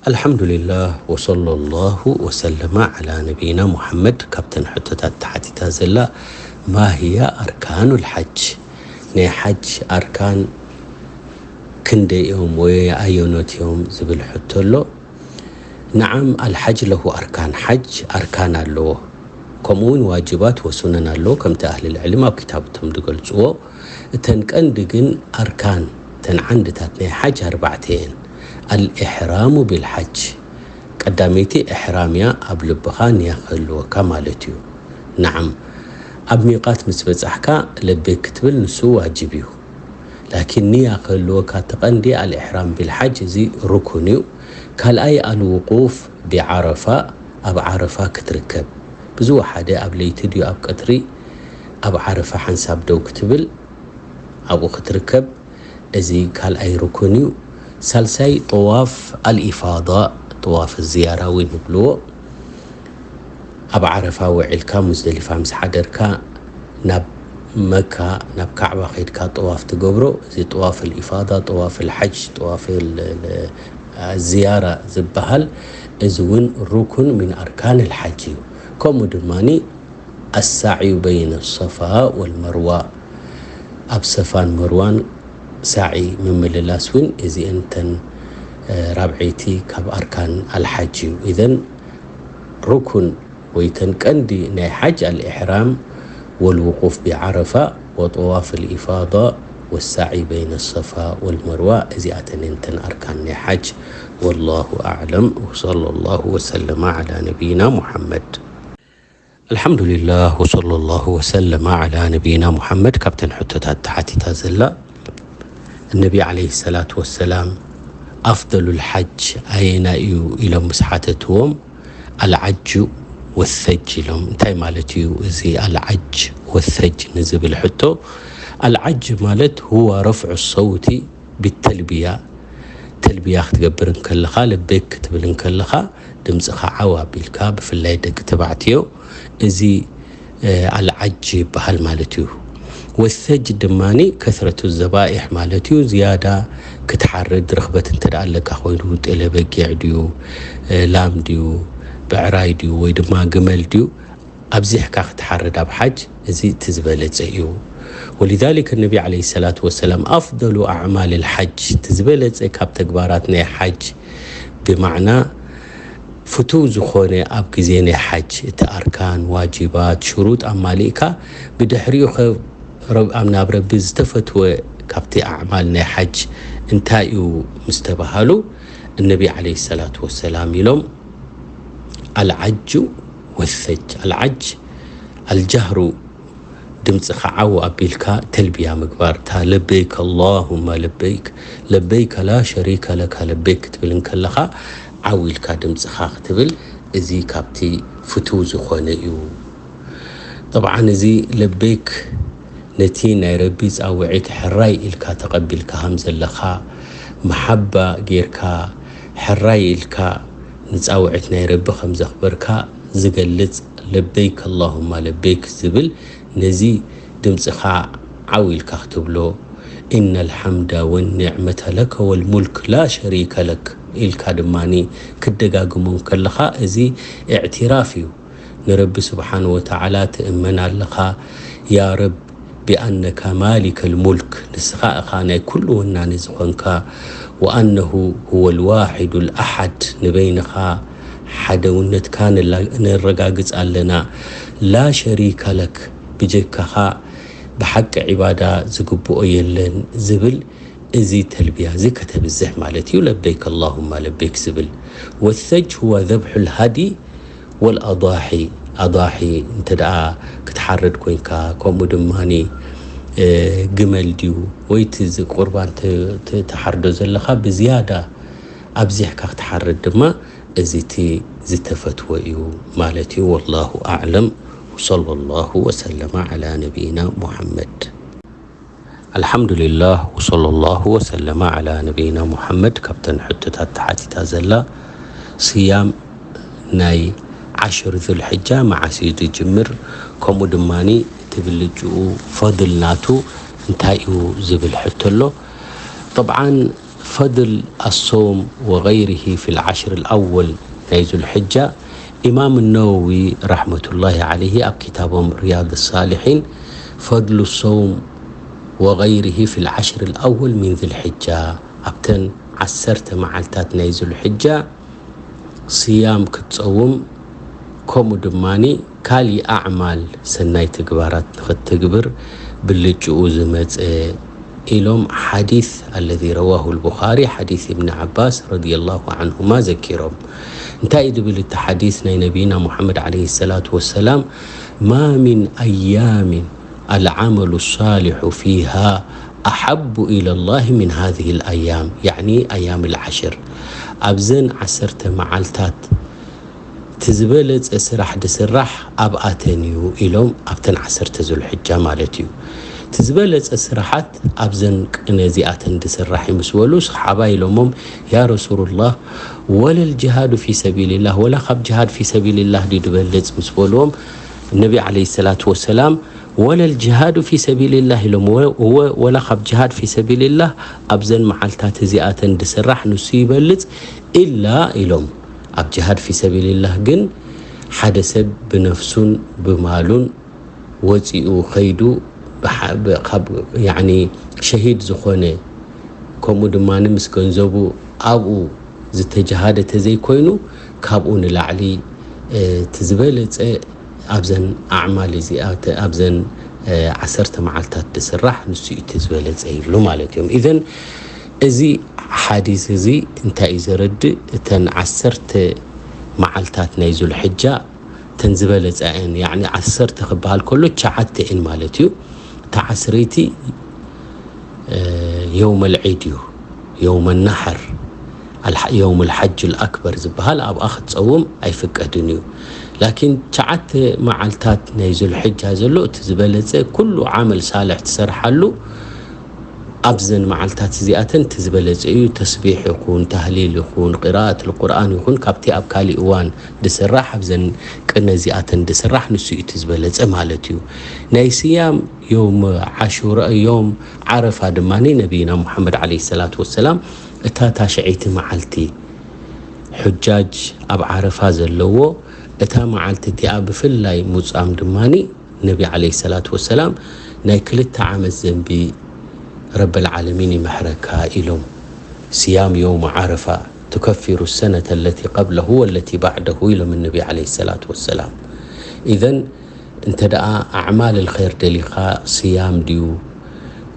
ኣልሓምዱሊላህ ወሰለላሁ ወሰለማ ዓላ ነቢይና ሙሓመድ። ካብተን ሕቶታት ተሓቲታ ዘላ ማህያ ኣርካኑል ሓጅ፣ ናይ ሓጅ ኣርካን ክንደይ እዮም ወይ ኣየኖት እዮም ዝብል ሕቶ ኣሎ። ነዓም፣ ኣልሓጅ ለሁ ኣርካን፣ ሓጅ ኣርካን ኣለዎ። ከምኡ እውን ዋጅባት ወሱነን ኣለዎ፣ ከምቲ ኣህልል ዕልም ኣብ ክታብቶም ዝገልፅዎ። እተን ቀንዲ ግን ኣርካን፣ እተን ዓንድታት ናይ ሓጅ ኣርባዕተ እየን። ኣልኢሕራሙ ቢልሓጅ፣ ቀዳመይቲ እሕራም እያ፣ ኣብ ልብኻ ንያ ክህልወካ ማለት እዩ። ነዓም፣ ኣብ ሚቃት ምስ በጻሕካ ለቤክ ክትብል ንሱ ዋጅብ እዩ። ላኪን ንያ ክህልወካ እቲ ቀንዲ ኣልኢሕራም ቢልሓጅ፣ እዚ ሩኩን እዩ። ካልኣይ ኣልውቁፍ ቢዓረፋ፣ ኣብ ዓረፋ ክትርከብ። ብዝወሓደ ኣብ ለይቲ ድዩ ኣብ ቀትሪ ኣብ ዓረፋ ሓንሳብ ደው ክትብል ኣብኡ ክትርከብ። እዚ ካልኣይ ሩኩን እዩ። ሳልሳይ ጠዋፍ ኣልኢፋዳ፣ ጠዋፍ ዝያራ እውን ይብልዎ። ኣብ ዓረፋ ውዒልካ ሙዝደሊፋ ምስ ሓደርካ ናብ መካ፣ ናብ ካዕባ ከይድካ ጠዋፍ ትገብሮ። እዚ ጠዋፍ ኣልኢፋዳ፣ ጠዋፍ ኣልሓጅ፣ ጠዋፍ ኣል-፣ ኣል-፣ ዝያራ ዝበሃል፣ እዚ እውን ሩኩን ሚን ኣርካን ኣልሓጅ እዩ። ከምኡ ድማኒ ኣሳዕዩ በይነ ሰፋ ወልመርዋ፣ ኣብ ሰፋን መርዋን ሳዒ ምምልላስ እውን እዚአን እተን፣ እ፣ ራብዐይቲ ካብ ኣርካን ኣልሓጅ እዩ። ኢዘን ሩኩን ወይ ተን ቀንዲ ናይ ሓጅ ኣልኢሕራም ወልውቁፍ ቢዓረፋ ወጠዋፍ ኣልኢፋዳ ወሳዒ በይነ ሰፋ ወልመርዋ፣ እዚኣተን እየን ተን ኣርካን ናይ ሓጅ። ወላሁ ኣዕለም ወሰለላሁ ወሰለማ ዓላ ነቢይና ሙሓመድ። ኣልሓምዱሊላህ ወሰለላሁ ወሰለማ ዓላ ነቢይና ሙሓመድ። ካብተን ሕቶታት ተሓቲታ ዘላ፣ እነቢ ዓለይሂ ሰላቱ ወሰላም ኣፍደሉል ሓጅ ኣየናይ እዩ ኢሎም ምስ ሓተትዎም፣ ኣልዓጁ ወሰጅ ኢሎም። እንታይ ማለት እዩ እዚ ኣልዓጅ ወሰጅ ንዝብል ሕቶ? ኣልዓጅ ማለት ሁወ ረፍዑ ሰውቲ ብተልብያ፣ ተልብያ ክትገብር እንከለኻ፣ ለበይክ ክትብል እንከለኻ፣ ድምፅኻ ዓው ኣቢልካ፣ ብፍላይ ደቂ ተባዕትዮ፣ እዚ፣ እ፣ ኣልዓጅ ይበሃል ማለት እዩ። ወሰጅ ድማኒ ከስረቱ ዘባኢሕ ማለት እዩ። ዝያዳ ክትሓርድ ርኽበት እንተ ደኣ ኣለካ ኮይኑ፣ ጤለ በጊዕ ድዩ፣ እ፣ ላም ድዩ፣ ብዕራይ ድዩ፣ ወይ ድማ ግመል ድዩ፣ ኣብዚሕካ ክትሓርድ ኣብ ሓጅ፣ እዚ እቲ ዝበለጸ እዩ። ወሊዛሊክ ነቢ ዓለይሂ ሰላቱ ወሰላም፣ ኣፍደሉ ኣዕማል ልሓጅ፣ እቲ ዝበለጸ ካብ ተግባራት ናይ ሓጅ፣ ብማዕና ፍቱው ዝኾነ ኣብ ግዜ ናይ ሓጅ፣ እቲ ኣርካን፣ ዋጅባት፣ ሽሩጥ ኣማሊእካ፣ ብድሕሪኡ ኸ ረብ-፣ ኣብ ናብ ረቢ ዝተፈትወ ካብቲ ኣዕማል ናይ ሓጅ እንታይ እዩ ምስ ተባሃሉ፣ እነቢ ዓለይሂ ሰላቱ ወሰላም ኢሎም፣ ኣልዓጁ ወሰጅ። ኣልዓጅ፣ ኣልጃህሩ፣ ድምፅኻ ዓው ኣቢልካ ተልብያ ምግባር፣ እታ ለበይክ ኣላሁማ ለበይክ፣ ለበይከ ላ ሸሪከ ለካ ለበይክ ክትብል እንከለኻ ዓው ኢልካ ድምፅኻ ክትብል፣ እዚ ካብቲ ፍቱው ዝኾነ እዩ። ጠብዓን እዚ ለበይክ ነቲ ናይ ረቢ ጻውዒት ሕራይ ኢልካ ተቐቢልካ ከም ዘለኻ፣ መሓባ ጌርካ ሕራይ ኢልካ ንጻውዒት ናይ ረቢ ከም ዘኽበርካ ዝገልጽ፣ ለበይክ ኣላሁማ ለበይክ ዝብል፣ ነዚ ድምጽኻ ዓው ኢልካ ክትብሎ፣ ኢነ ልሓምዳ ወኒዕመተ ለከ ወልሙልክ ላ ሸሪከ ለክ ኢልካ ድማኒ ክትደጋግሞ እንከለኻ፣ እዚ እዕትራፍ እዩ። ንረቢ ስብሓን ወተዓላ ትእመን ኣለኻ። ያ ረብ፣ ቢኣነካ ማሊከ ልሙልክ፣ ንስኻ እኻ ናይ ኩሉ ወናኒ ዝኾንካ፣ ወኣነሁ ሁወ ልዋሒዱ ልኣሓድ፣ ንበይንኻ ሓደውነትካ ንላ-፣ ነረጋግጽ ኣለና። ላ ሸሪከ ለክ፣ ብጀካኻ ብሓቂ ዒባዳ ዝግብኦ የለን ዝብል፣ እዚ ተልብያ እዚ ከተብዝሕ ማለት እዩ። ለበይክ ኣላሁማ ለበይክ ዝብል። ወሰጅ ሁወ ዘብሑ ልሃዲ ወልኣዳሒ፣ ኣዳሒ እንተ ደኣ ክትሓርድ ኮይንካ፣ ከምኡ ድማኒ፣ እ፣ ግመል ድዩ ወይ እቲ እዚ ቁርባን ት-፣ ት-፣ ትሓርዶ ዘለኻ ብዝያዳ ኣብዚሕካ ክትሓርድ ድማ እዚ እቲ ዝተፈትወ እዩ ማለት እዩ። ወላሁ ኣዕለም። ወሰለላሁ ወሰለመ ዓላ ነቢይና ሙሓመድ። ኣልሓምዱሊላህ ወሰለላሁ ወሰለመ ዓላ ነቢይና ሙሓመድ። ካብተን ሕቶታት ተሓቲታ ዘላ፣ ስያም ናይ ዓሽር ዙልሕጃ መዓስ እዩ ዝጅምር? ከምኡ ድማኒ እቲ ብልጭኡ ፈድል ናቱ እንታይ እዩ ዝብል ሕቶ ኣሎ። ጠብዓን ፈድል ኣሶም ወገይሪሂ ፊል ዓሽር ኣወል ናይ ዙልሕጃ፣ ኢማም ነወዊ ረሕመቱላሂ ዓለይሂ ኣብ ኪታቦም ሪያድ ሳሊሒን፣ ፈድሉ ሶም ወገይሪሂ ፊል ዓሽር ኣወል ሚን ዙልሕጃ፣ ኣብተን ዓሰርተ መዓልታት ናይ ዙልሕጃ ስያም ክትጸውም፣ ከምኡ ድማ ካሊእ ኣዕማል ሰናይ ተግባራት ንኽትግብር ብልጭኡ ዝመጸ ኢሎም ሓዲስ ኣለዚ ረዋሁ ልቡኻሪ ሓዲስ እብኒ ዓባስ ረዲየላሁ ዓንሁማ ዘኪሮም። እንታይ እዩ ዝብል እቲ ሓዲስ ናይ ነቢይና ሙሓመድ ዓለይሂ ሰላቱ ወሰላም? ማ ሚን ኣያሚን ኣልዓመሉ ሳሊሑ ፊሃ ኣሓቡ ኢለላሂ ሚን ሃዚሂ ልኣያም፣ ያዕኒ ኣያም ልዓሽር፣ ኣብዘን ዓሰርተ መዓልታት እቲ ዝበለጸ ስራሕ ድስራሕ ኣብኣተን እዩ ኢሎም፣ ኣብተን ዓሰርተ ዙልሕጃ ማለት እዩ። እቲ ዝበለጸ ስራሓት ኣብዘን ቅነ እዚኣተን ድስራሕ እዩ ምስ በሉ፣ ሰሓባ ኢሎሞም፣ ያ ረሱሉላህ፣ ወለል ጅሃዱ ፊ ሰቢልላህ፣ ወላ ካብ ጅሃድ ፊ ሰቢልላህ ድዩ ድበልጽ ምስ በልዎም፣ ነቢ ዓለይሂ ሰላቱ ወሰላም፣ ወለል ጅሃዱ ፊ ሰቢልላህ ኢሎም፣ ወ-፣ ወ-፣ ወላ ካብ ጅሃድ ፊ ሰቢልላህ ኣብዘን መዓልታት እዚኣተን ድስራሕ ንሱ ይበልጽ፣ ኢላ ኢሎም፣ ኣብ ጅሃድ ፊ ሰቢልላህ ግን ሓደ ሰብ ብነፍሱን ብማሉን ወፂኡ ኸይዱ ብሓ-፣ ብ-፣ ካብ፣ ያዕኒ፣ ሸሂድ ዝኾነ፣ ከምኡ ድማ ምስ ገንዘቡ ኣብኡ ዝተጀሃደ ተዘይኮይኑ፣ ካብኡ ንላዕሊ፣ እ፣ እቲ ዝበለጸ ኣብዘን ኣዕማል እዚኣ፣ ኣብዘን፣ እ፣ ዓሰርተ መዓልታት ዝስራሕ ንሱ እዩ እቲ ዝበለጸ ይብሉ ማለት እዮም። ኢዘን እዚ ሓዲስ እዚ እንታይ እዩ ዘረድእ? እተን ዓሰርተ መዓልታት ናይ ዙልሕጃ እተን ዝበለጻ እየን። ያዕኒ ዓሰርተ ክበሃል ከሎ ትሽዓተ እየን ማለት እዩ። እታ ዓስረይቲ፣ እ፣ የውመል ዒድ እዩ። የውመ ናሕር፣ ኣልሓ-፣ የውም ልሓጅ ልኣክበር ዝበሃል ኣብኣ ክትጸውም ኣይፍቀድን እዩ። ላኪን ትሽዓተ መዓልታት ናይ ዙልሕጃ ዘሎ እቲ ዝበለጸ ኩሉ ዓመል ሳልሕ ትሰርሓሉ ኣብዘን መዓልታት እዚኣተን እቲ ዝበለጸ እዩ። ተስቢሕ ይኹን፣ ታህሊል ይኹን፣ ቅራኣት ልቁርኣን ይኹን፣ ካብቲ ኣብ ካሊእ እዋን ድስራሕ፣ ኣብዘን ቅነ እዚኣተን ድስራሕ፣ ንሱ እዩ እቲ ዝበለጸ ማለት እዩ። ናይ ስያም ዮም ዓሹራ፣ ዮም ዓረፋ ድማ ነቢይና ሙሓመድ ዓለይሂ ሰላቱ ወሰላም፣ እታ ታሽዐይቲ መዓልቲ፣ ሑጃጅ ኣብ ዓረፋ ዘለዎ፣ እታ መዓልቲ እቲኣ ብፍላይ ሙጻም ድማ ነቢ ዓለይሂ ሰላቱ ወሰላም ናይ ክልተ ዓመት ዘንቢ ረበል ዓለሚን ይምሕረካ ኢሎም። ስያም የውም ዓረፋ ትከፊሩ ሰነተ ለቲ ቀብለሁ ወለቲ ባዕደሁ ኢሎም ነቢ ዓለይሂ ሰላቱ ወሰላም። ኢዘን እንተ ደኣ ኣዕማል ልኸይር ደሊኻ፣ ስያም ድዩ፣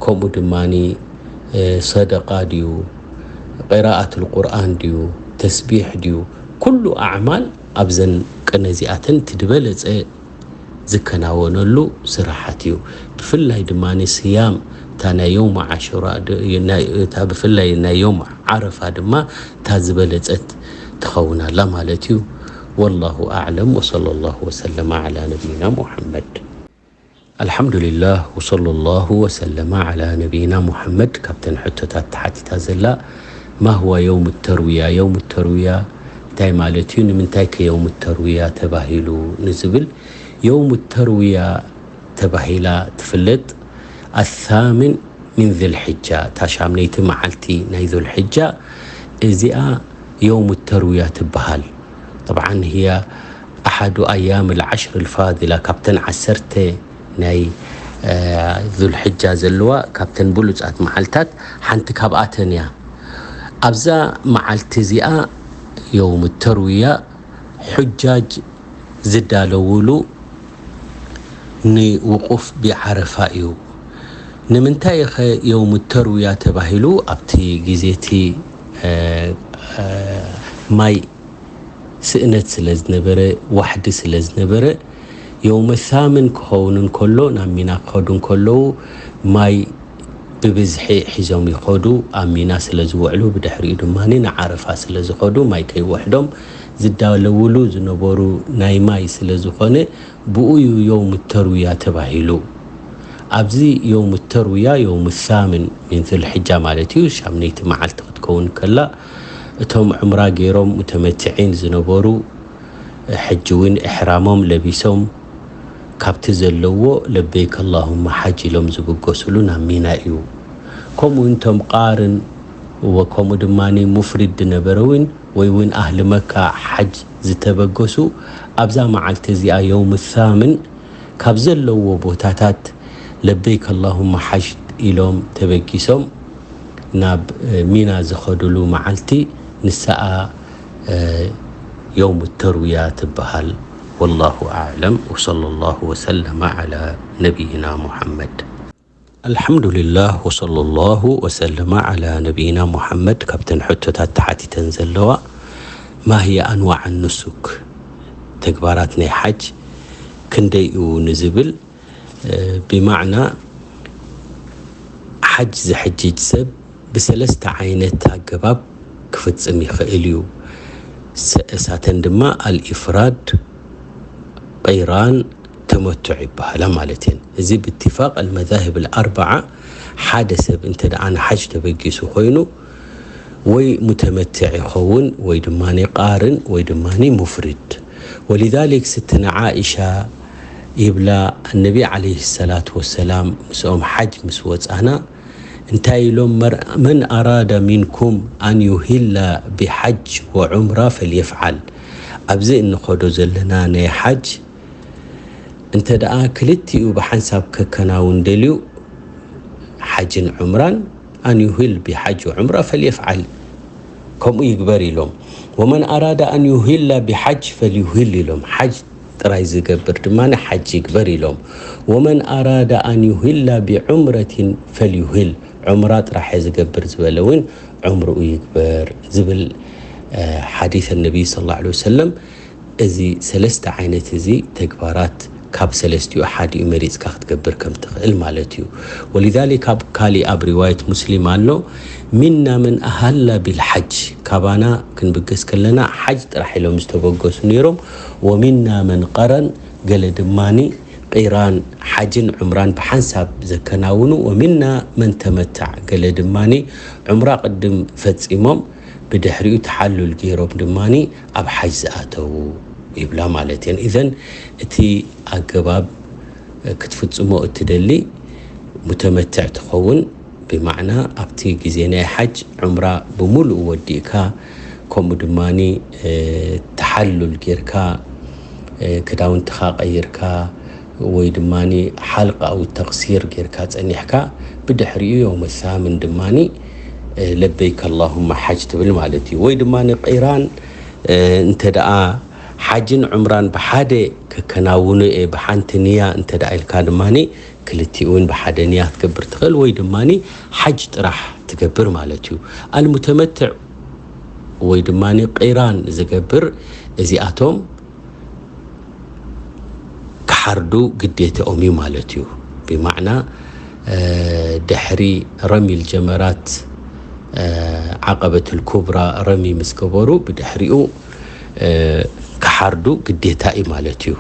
ከምኡ ድማ፣ እ፣ ሰደቃ ድዩ፣ ቅራኣት ልቁርኣን ድዩ፣ ተስቢሕ ድዩ፣ ኩሉ ኣዕማል ኣብዘን ቅነ እዚኣተን እቲ ዝበለጸ ዝከናወነሉ ስራሓት እዩ። ብፍላይ ድማ ስያም እታ ናይ ዮም ዓሹራ ድ-፣ ናይ፣ እታ ብፍላይ ናይ ዮም ዓረፋ ድማ እታ ዝበለጸት ትኸውን ኣላ ማለት እዩ። ወላሁ ኣዕለም ወሰለላሁ ወሰለመ ዓላ ነቢይና ሙሐመድ። ኣልሓምዱሊላህ ወሰለላሁ ወሰለመ ዓላ ነቢይና ሙሐመድ። ካብተን ሕቶታት ተሓቲታ ዘላ፣ ማ ሁዋ የውም ተርውያ? የውም ተርውያ እንታይ ማለት እዩ? ንምንታይ ከ የውም ተርውያ ተባሂሉ ንዝብል፣ የውም ተርውያ ተባሂላ ትፍለጥ ኣሳምን ሚን ዙልሕጃ፣ እታ ሻምነይቲ መዓልቲ ናይ ዙልሕጃ፣ እዚኣ የውም ተርውያ ትበሃል። ጠብዓን ህያ ኣሓዱ ኣያም ልዓሽር ልፋድላ፣ ካብተን ዓሰርተ ናይ፣ እ፣ ዙልሕጃ ዘለዋ፣ ካብተን ብሉጻት መዓልታት ሓንቲ ካብኣተን እያ። ኣብዛ መዓልቲ እዚኣ፣ የውም ተርውያ፣ ሑጃጅ ዝዳለውሉ ንውቁፍ ብዓረፋ እዩ። ንምንታይ ኸ የውም ተርውያ ተባሂሉ? ኣብቲ ግዜ እቲ፣ እ፣ እ፣ ማይ ስእነት ስለ ዝነበረ፣ ዋሕዲ ስለ ዝነበረ፣ የውመ ሳምን ክኸውን እንከሎ፣ ናብ ሚና ክኸዱ እንከለዉ፣ ማይ ብብዝሒ ሒዞም ይኸዱ፣ ኣብ ሚና ስለ ዝውዕሉ፣ ብድሕሪኡ ድማ ንዓረፋ ስለ ዝኸዱ፣ ማይ ከይወሕዶም ዝዳለውሉ ዝነበሩ ናይ ማይ ስለ ዝኾነ፣ ብኡ እዩ የውም ተርውያ ተባሂሉ። ኣብዚ የውም ተርውያ፣ የውም ሳምን ሚን ዙልሕጃ ማለት እዩ፣ ሻምነይቲ መዓልቲ ክትከውን ከላ፣ እቶም ዑምራ ገይሮም ሙተመትዒን ዝነበሩ፣ ሕጂ እውን እሕራሞም ለቢሶም፣ ካብቲ ዘለዎ ለበይክ ኣላሁመ ሓጅ ኢሎም ዝብገሱሉ ናብ ሚና እዩ። ከምኡ እውን እቶም ቃርን ወከምኡ ድማ ሙፍሪድ ዝነበረ እውን ወይ እውን ኣህሊ መካ ሓጅ ዝተበገሱ ኣብዛ መዓልቲ እዚኣ የውም ሳምን ካብ ዘለዎ ቦታታት ለበይክ ኣላሁመ ሓጅ ኢሎም ተበጊሶም ናብ ሚና ዝኸዱሉ መዓልቲ ንሰኣ የውም ተርውያ ትበሃል። ወላሁ ኣዕለም ወሰለላሁ ወሰለመ ዓላ ነቢይና ሙሐመድ። ኣልሓምዱሊላህ ወሰለላሁ ወሰለመ ዓላ ነቢይና ሙሐመድ። ካብተን ሕቶታት ተሓቲተን ዘለዋ ማህየ ኣንዋዕ ኑሱክ፣ ተግባራት ናይ ሓጅ ክንደይ እዩ ንዝብል፣ ብማዕና ሓጅ ዝሕጅጅ ሰብ ብሰለስተ ዓይነት ኣገባብ ክፍጽም ይኽእል እዩ። እሳተን ድማ ኣልኢፍራድ፣ ቂራን፣ ተመቱዕ ይበሃላ ማለት እየን። እዚ ብእትፋቅ ኣልመዛሂብ ኣልኣርበዓ ሓደ ሰብ እንተ ደኣ ንሓጅ ተበጊሱ ኮይኑ ወይ ሙተመትዕ ይኸውን ወይ ድማ ቃርን ወይ ድማ ሙፍሪድ። ወሊዛሊክ ስትነ ዓኢሻ ይብላ፣ ነቢ ዓለይሂ ሰላቱ ወሰላም ምስኦም ሓጅ ምስ ወጻና እንታይ ኢሎም? መን ኣራደ ሚንኩም ኣን ዩሂላ ቢሓጅ ወዑምራ ፈልየፍዓል። ኣብዚ እንኸዶ ዘለና ናይ ሓጅ እንተ ደኣ ክልቲኡ ብሓንሳብ ከከናውን ደልዩ ሓጅን ዑምራን ኣን ዩሂል ቢሓጅ ወዑምራ ፈልየፍዓል፣ ከምኡ ይግበር ኢሎም። ወመን ኣራደ ኣን ዩሂላ ቢሓጅ ፈልዩሂል ኢሎም። ሓጅ ጥራይ ዝገብር ድማ ሓጅ ይግበር ኢሎም። ወመን ኣራደ ኣን ዩሂላ ቢዑምረቲን ፈልዩሂል፣ ዑምራ ጥራሕ ዝገብር ዝበለ እውን ዑምርኡ ይግበር ዝብል ሓዲስ ነቢይ ሰለላሁ ዐለይሂ ወሰለም። እዚ ሰለስተ ዓይነት እዚ ተግባራት ካብ ሰለስቲኡ ሓዲኡ መሪጽካ ክትገብር ከም ትኽእል ማለት እዩ። ወሊዛሊክ ኣብ ካሊእ ኣብ ሪዋየት ሙስሊም ኣሎ፣ ሚና መን ኣሃላ ቢልሓጅ፣ ካባና ክንብገስ ከለና ሓጅ ጥራሕ ኢሎም ዝተበገሱ ነይሮም። ወሚና መን ቀረን፣ ገለ ድማኒ ቂራን ሓጅን ዑምራን ብሓንሳብ ዘከናውኑ። ወሚና መን ተመታዕ፣ ገለ ድማኒ ዑምራ ቅድም ፈጺሞም ብድሕሪኡ ተሓሉል ገይሮም ድማኒ ኣብ ሓጅ ዝኣተዉ ይብላ ማለት እየን። ኢዘን እቲ ኣገባብ ክትፍጽሞ እትደሊ ሙተመትዕ ትኸውን፣ ብማዕና ኣብቲ ግዜ ናይ ሓጅ ዑምራ ብምሉእ ወዲእካ፣ ከምኡ ድማኒ ተሓሉል ጌርካ፣ ክዳውንትኻ ቀይርካ፣ ወይ ድማ ሓልቃ ኣው ተቕሲር ጌርካ ጸኒሕካ፣ ብድሕሪኡ የውመ ሳምን ድማ ለበይክ ኣላሁመ ሓጅ ትብል ማለት እዩ። ወይ ድማ ቂራን እንተ ደኣ ሓጅን ዑምራን ብሓደ ከከናውኑ እየ ብሓንቲ ንያ እንተ ደኣ ኢልካ ድማ ክልቲኡ እውን ብሓደ ንያ ክትገብር ትኽእል፣ ወይ ድማ ሓጅ ጥራሕ ትገብር ማለት እዩ። ኣልሙተመትዕ ወይ ድማ ቂራን ዝገብር እዚኣቶም ክሓርዱ ግዴታኦም እዩ ማለት እዩ። ብማዕና ድሕሪ ረሚል ጀመራት ዓቐበትል ኩብራ ረሚ ምስ ገበሩ ብድሕሪኡ ክሓርዱ ግዴታ እዩ ማለት እዩ።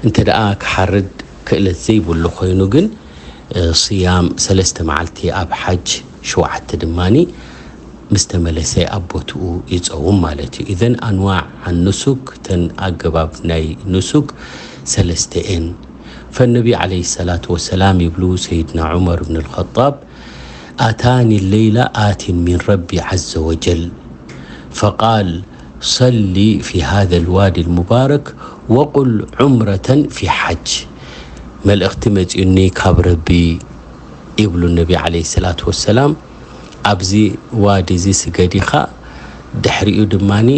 እንተ ደኣ ክሓርድ ክእለት ዘይብሉ ኮይኑ ግን ስያም ሰለስተ መዓልቲ ኣብ ሓጅ ሸውዓተ ድማኒ ምስ ተመለሰ ኣብ ቦትኡ ይጸውም ማለት እዩ። ኢዘን ኣንዋዕ ኣንሱክ፣ ተን ኣገባብ ናይ ንሱክ ሰለስተ እየን። ፈነቢ ዓለይሂ ሰላቱ ወሰላም ይብሉ ሰይድና ዑመር ብን ልኸጣብ፣ ኣታኒ ሌይላ ኣቲን ሚን ረቢ ዓዘ ወጀል ፈቃል ሰሊ ፊ ሃዘ ልዋዲ ልሙባረክ ወቁል ዑምረተን ፊ ሓጅ። መልእኽቲ መጺኡኒ ካብ ረቢ ይብሉ ነቢ ዓለይሂ ሰላቱ ወሰላም፣ ኣብዚ ዋዲ እዚ ስገድ ኢኻ፣ ድሕሪኡ ድማኒ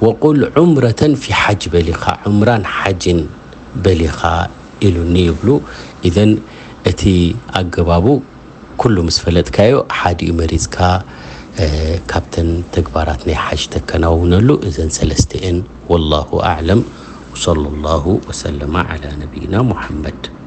ወቁል ዑምረተን ፊ ሓጅ በሊኻ፣ ዑምራን ሓጅን በሊኻ ኢሉኒ ይብሉ። ኢዘን እቲ ኣገባቡ ኩሉ ምስ ፈለጥካዮ ሓዲኡ መሪጽካ ካብተን ተግባራት ናይ ሓጅ ተከናውነሉ እዘን ሰለስተ እየን። ወላሁ ኣዕለም ወሰለላሁ ወሰለመ ዓላ ነቢይና ሙሐመድ።